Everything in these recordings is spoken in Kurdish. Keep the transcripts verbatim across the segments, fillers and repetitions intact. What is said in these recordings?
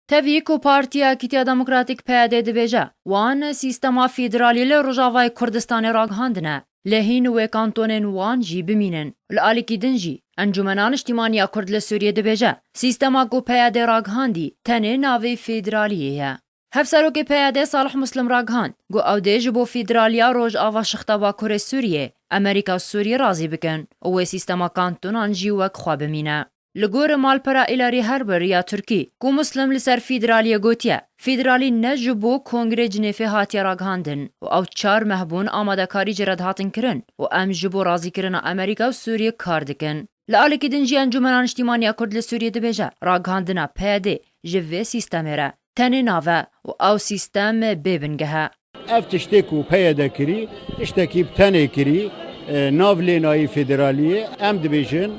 Tevî ku Partiya Yekîtiya Demokratîk P Y D dibêje, wan sîstema federalî li Rojavayê Kurdistanê ragihandine, lê hîn wê kantonên wan jî bimînin. Li alîkî din jî, Encûmena Niştîmaniya Kurd li Sûriyê dibêje, sîstema ku P Y D ragihandî tenê navê federaliyê ye. Hevserokê P Y D Salih Muslim ragihand, ku ew dê ji bo federaliya Rojava Şixta Bakurê Sûriyê, Amerîka û Sûriyê razî bikin û wê sîstema kantonan jî wek xwe bimîne. Li gor malpera Îlarî Herber ya Tirkî, ku Muslim li ser federaliyê gotiye, federalî ne ji bo Kongrê Cinêfê hatiye ragihandin û ew çar meh bûn amadekarî jê re dihatin kirin û em ji bo razîkirina Amerîka û Sûriyê kar dikin. Li alîkî din jî Encûmena Niştîmaniya Kurd li Sûriyê dibêje, ragihandina P Y D ji vê sîstemê re tenê nav e û ew sîstem bê bingeh e. Ev tiştê ku P Y D kirî, tiştekî bi tenê kirî, e, nav lê nayî federaliyê. Em dibêjin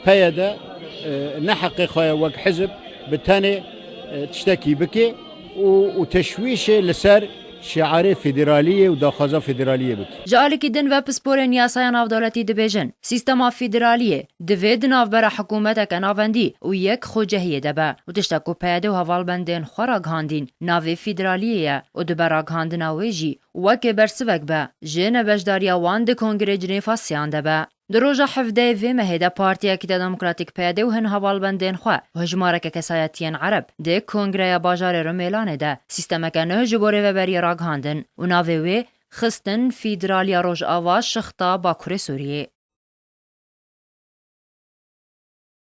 P Y D, e, ne heqê xwe ye wek hizib bi tenê, e, tiştekî bike û, û teşwîşê li ser şiarê federaliyê û daxwaza federaliyê bike. Ji alîkî din ve pisporên yasaya navdewletî dibêjin, sîstema federaliyê divê di navbera hikûmeteke navendî û yek xwecehiyê de be û tişta ku P Y D û hevalbendên xwe ragihandîn navê federaliyê ye û dibe ragihandina wê jî weke bersivek be ji nebeşdariya wan di Kongrê Cinêfa Sêyan de be. Di roja hevdeyê vê mehê de Partiya Yekîtiya Demokratîk P Y D û hin hevalbendên xwe û hejmareke kesayetiyên Ereb di Kongreya Bajarê Rumêlanê de sîstemeke nû ji bo rêveberiyê ragihandin û navê wê xistin Federaliya Rojava Şixta Bakurê Sûriyê.